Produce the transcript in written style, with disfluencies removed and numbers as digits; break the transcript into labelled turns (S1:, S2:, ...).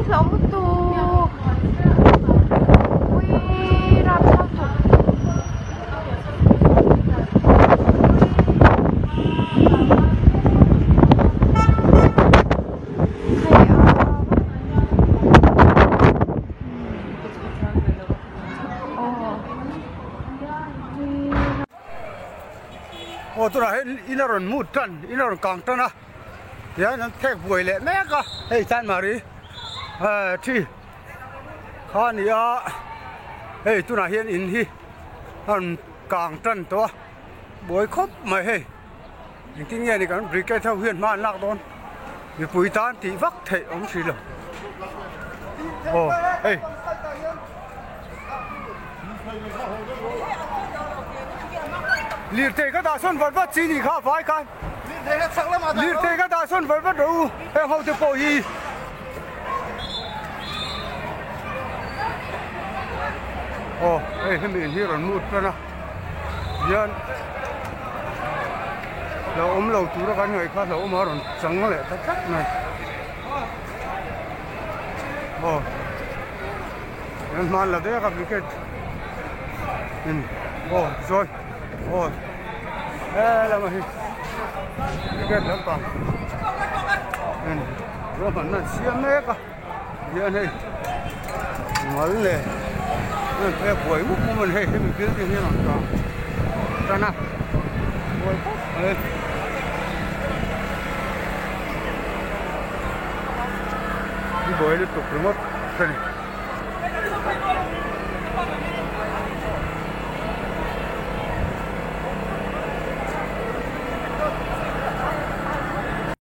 S1: Hlauh lutuk uii rapthlak lutuk hei a aw
S2: Aw tunah hian in a rawn mut tan in a rawn kang tan a tihian an phek buai leh mek a hei chanmari thi kha a ni a hei tunah hian in hi a rawn kang tan tawh a buai khawp mai hei engtin nge ni kan brigade ho hian hma an lak dawn mipui tan tih vak theih awm si lo aw hei. Lirthei ka dah sawn vat vat chi ni kha vai khan lirthei ka dah sawn vat vat rawh u heng ho te pawh hi aw hei hemi in hi rawn mut tan a hian lo awm lo tura kan ngaih kha lo awm a rawn chang leh ta tlat mai aw. An hman la dek a cricket in aw tichuan aw helama hi cricket lampang in ruahmanna an siam mek a hian hei mal leh an phek buai mup mup a ni hei hemi building hi a rawn tang tan a buai khawp mai. Buai lutuk ringawt a ni.